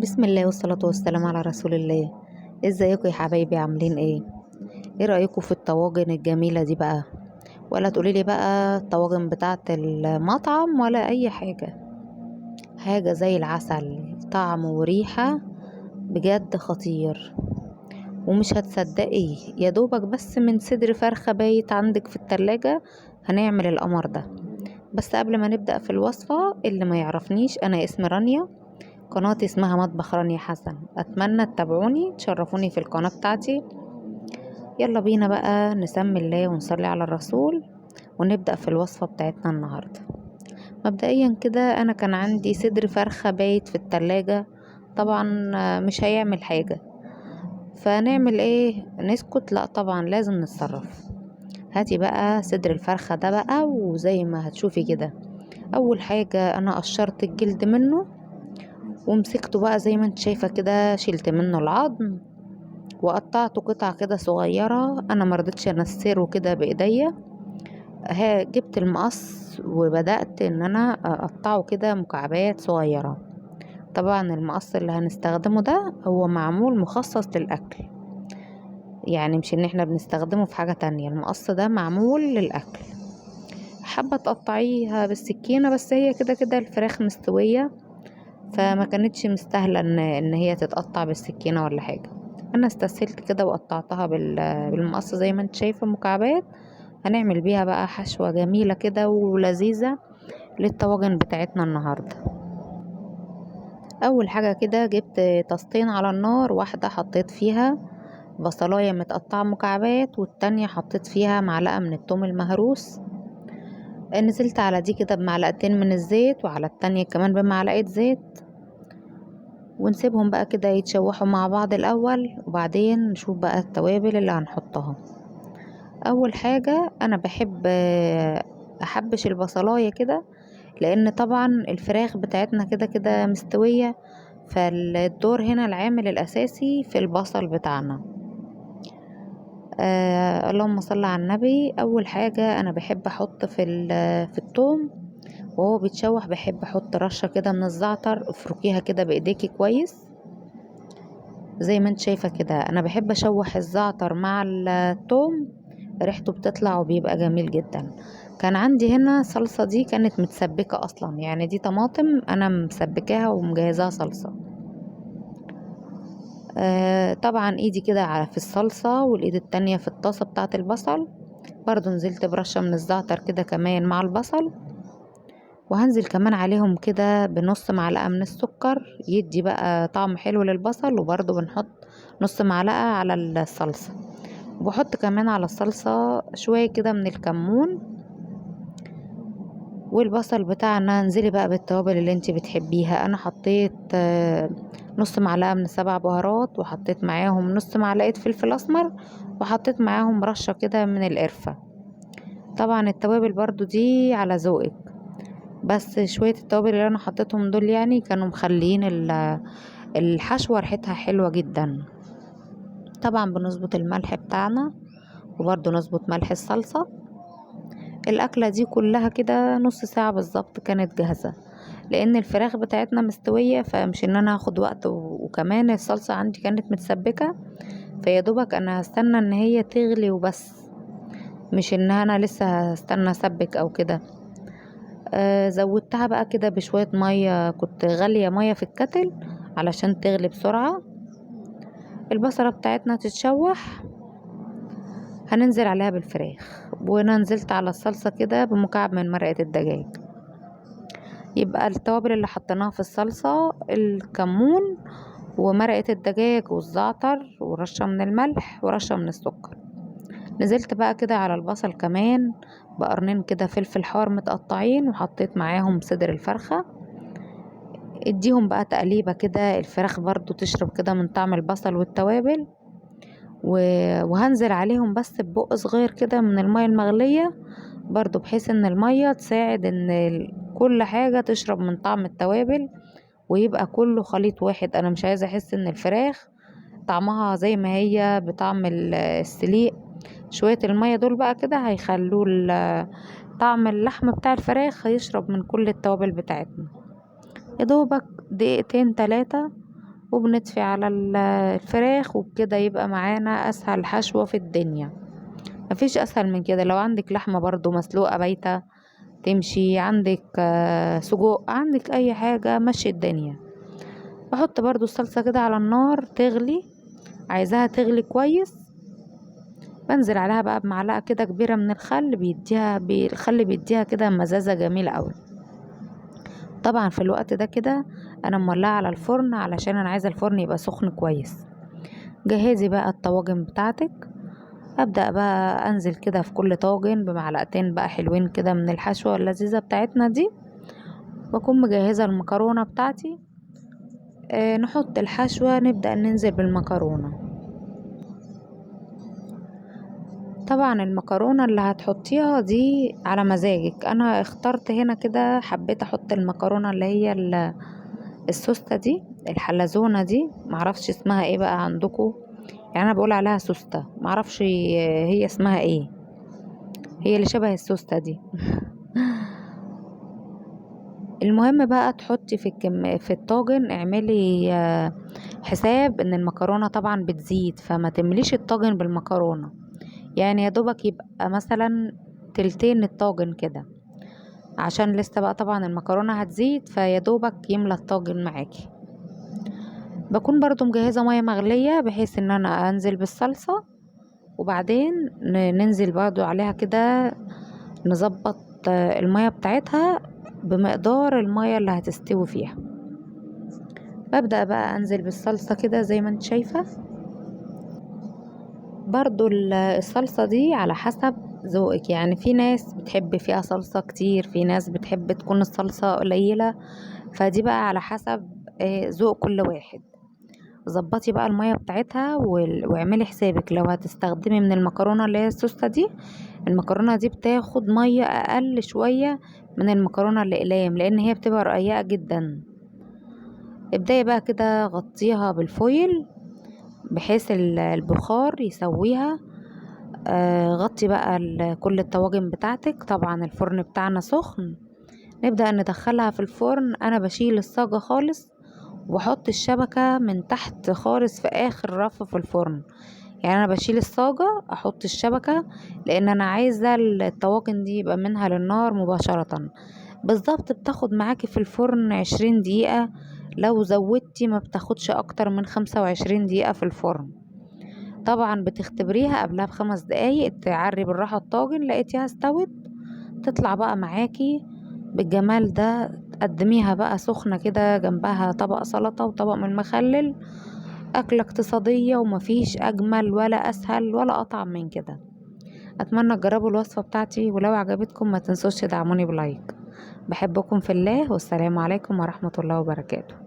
بسم الله والصلاة والسلام على رسول الله. ازيكم يا حبايبي؟ عاملين ايه؟ ايه رأيكم في الطواجن الجميلة دي بقى؟ ولا تقولي لي بقى الطواجن بتاعة المطعم ولا اي حاجة، حاجة زي العسل، طعم وريحة بجد خطير. ومش هتصدقي، يا دوبك بس من صدر فرخة بايت عندك في التلاجة هنعمل القمر ده. بس قبل ما نبدأ في الوصفة، اللي ما يعرفنيش انا اسمي رانيا، قناتي اسمها مطبخ رانيا حسن. اتمنى تتابعوني، تشرفوني في القناة بتاعتي. يلا بينا بقى نسمي الله ونصلي على الرسول ونبدأ في الوصفة بتاعتنا النهاردة. مبدئيا كده انا كان عندي صدر فرخة بايت في التلاجة، طبعا مش هيعمل حاجة، فنعمل ايه؟ نسكت؟ لا طبعا لازم نتصرف. هاتي بقى صدر الفرخة ده بقى، وزي ما هتشوفي كده اول حاجة انا قشرت الجلد منه ومسكته بقى زي ما انت شايفة كده، شلت منه العظم وقطعته قطع كده صغيرة. انا مرضتش انسره كده بايديا، جبت المقص وبدأت ان انا اقطعه كده مكعبات صغيرة. طبعا المقص اللي هنستخدمه ده هو معمول مخصص للاكل، يعني مش ان احنا بنستخدمه في حاجة تانية، المقص ده معمول للاكل. حابة تقطعيها بالسكينة، بس هي كده كده الفراخ مستوية فما كانتش مستاهلة ان هي تتقطع بالسكينة ولا حاجة. انا استسهلت كده وقطعتها بالمقص زي ما انت شايفة مكعبات. هنعمل بيها بقى حشوة جميلة كده ولذيذة للطواجن بتاعتنا النهاردة. اول حاجة كده جبت طاستين على النار، واحدة حطيت فيها بصلاية متقطعة مكعبات، والتانية حطيت فيها معلقة من التوم المهروس. نزلت على دي كده بمعلقتين من الزيت، وعلى التانية كمان بمعلقة زيت، ونسيبهم بقى كده يتشوحوا مع بعض الأول، وبعدين نشوف بقى التوابل اللي هنحطها. أول حاجة أنا بحب أحبش البصلاية كده، لأن طبعا الفراخ بتاعتنا كده كده مستوية، فالدور هنا العامل الأساسي في البصل بتاعنا. اللهم صل على النبي. أول حاجة أنا بحب أحط في الثوم وهو بيتشوح، بحب أحط رشة كده من الزعتر، افركيها كده بإيديكي كويس زي ما انت شايفة كده. أنا بحب أشوح الزعتر مع الثوم، ريحته بتطلع وبيبقى جميل جدا. كان عندي هنا صلصة دي كانت متسبكة أصلا، يعني دي طماطم أنا مسبكاها ومجهزاها صلصة. طبعا ايدي كده في الصلصة والايد التانية في الطاسة بتاعة البصل، برضو نزلت برشة من الزعتر كده كمان مع البصل، وهنزل كمان عليهم كده بنص معلقة من السكر يدي بقى طعم حلو للبصل، وبرضو بنحط نص معلقة على الصلصة. وبحط كمان على الصلصة شوية كده من الكمون. والبصل بتاعنا انزلي بقى بالتوابل اللي انتي بتحبيها. انا حطيت نص معلقة من 7 بهارات، وحطيت معاهم نص معلقة فلفل اسمر، وحطيت معاهم رشة كده من القرفة. طبعا التوابل برضو دي على ذوقك، بس شوية التوابل اللي انا حطيتهم دول كانوا مخليين الحشوة ريحتها حلوة جدا. طبعا بنظبط الملح بتاعنا، وبرضو نظبط ملح الصلصة. الأكلة دي كلها كده نص ساعة بالظبط كانت جاهزة، لأن الفراخ بتاعتنا مستوية، فمش إن أنا هاخد وقت، وكمان الصلصة عندي كانت متسبكة، فيا دوبك أنا هستنى إن هي تغلي وبس، مش إن أنا لسه هستنى أسبك أو كده. زودتها بقى كده بشوية مية، كنت غالية مية في الكتل علشان تغلي بسرعة. البصلة بتاعتنا تتشوح، هننزل عليها بالفراخ، وانا نزلت على الصلصة كده بمكعب من مرقة الدجاج. يبقى التوابل اللي حطيناها في الصلصة الكمون ومرقة الدجاج والزعتر ورشة من الملح ورشة من السكر. نزلت بقى كده على البصل كمان بقرنين كده فلفل حار متقطعين، وحطيت معاهم صدر الفرخة. اديهم بقى تقليبة كده، الفراخ برضو تشرب كده من طعم البصل والتوابل. وهنزل عليهم بس ببق صغير كده من المية المغلية برضو، بحيث ان المية تساعد ان كل حاجة تشرب من طعم التوابل ويبقى كله خليط واحد. انا مش عايزة احس ان الفراخ طعمها زي ما هي بطعم السليق. شوية المية دول بقى كده هيخلوا طعم اللحم بتاع الفراخ هيشرب من كل التوابل بتاعتنا. يا دوبك دقيقتين تلاتة وبنطفي على الفراخ، وبكده يبقى معانا اسهل حشوة في الدنيا. مفيش اسهل من كده. لو عندك لحمة برضو مسلوقة بايتة تمشي، عندك سجق، عندك اي حاجة مشي الدنيا. بحط برضو الصلصة كده على النار تغلي، عايزاها تغلي كويس. بنزل عليها بقى بمعلقة كده كبيرة من الخل، الخل بيديها كده مزازة جميلة قوي. طبعا في الوقت ده كده انا مولعه على الفرن علشان انا عايزه الفرن يبقى سخن كويس. جهزي بقى الطواجن بتاعتك. ابدا بقى انزل كده في كل طاجن بمعلقتين بقى حلوين كده من الحشوه اللذيذة بتاعتنا دي، واكون مجهزة المكرونه بتاعتي. نحط الحشوه، نبدا ننزل بالمكرونه. طبعا المكرونه اللي هتحطيها دي على مزاجك. انا اخترت هنا كده، حبيت احط المكرونه اللي هي السوسته دي، الحلزونه دي، معرفش اسمها ايه بقى عندكم، انا بقول عليها سوسته، معرفش هي اسمها ايه، هي اللي شبه السوسته دي. المهم بقى تحطي في الطاجن، اعملي حساب ان المكرونه طبعا بتزيد، فما تمليش الطاجن بالمكرونه، يا دوبك يبقى مثلا تلتين الطاجن كده، عشان لسه بقى طبعا المكرونه هتزيد، فيا دوبك يملى الطاجن معاكي. بكون برضو مجهزة مية مغليه بحيث ان انا انزل بالصلصه، وبعدين ننزل برضو عليها كده، نظبط المية بتاعتها بمقدار المية اللي هتستوي فيها. ببدأ بقى انزل بالصلصه كده زي ما انت شايفه. برضو الصلصه دي على حسب ذوقك، في ناس بتحب فيها صلصه كتير، في ناس بتحب تكون الصلصه قليله، فدي بقى على حسب ذوق كل واحد. ظبطي بقى المية بتاعتها واعملي حسابك لو هتستخدمي من المكرونه اللي هي السوسته دي، المكرونه دي بتاخد مية اقل شوية من المكرونه الاقلام لان هي بتبقى رقيقه جدا. ابداي بقى كده غطيها بالفويل بحيث البخار يسويها. غطي بقى كل الطواجن بتاعتك. طبعا الفرن بتاعنا سخن، نبدأ ندخلها في الفرن. انا بشيل الصاجة خالص واحط الشبكة من تحت خالص في اخر رف في الفرن، انا بشيل الصاجة احط الشبكة لان انا عايزة الطواجن دي يبقى منها للنار مباشرة. بالظبط بتاخد معاكي في الفرن 20 دقيقة، لو زودتي ما بتاخدش اكتر من 25 دقيقة في الفرن. طبعا بتختبريها قبلها ب5 دقايق، تعري بالراحة الطاجن، لقيتيها استوت تطلع بقى معاكي بالجمال ده. تقدميها بقى سخنة كده، جنبها طبق سلطة وطبق من المخلل. أكلة اقتصادية ومفيش أجمل ولا أسهل ولا أطعم من كده. أتمنى تجربوا الوصفة بتاعتي، ولو عجبتكم ما تنسوش تدعموني بلايك. بحبكم في الله، والسلام عليكم ورحمة الله وبركاته.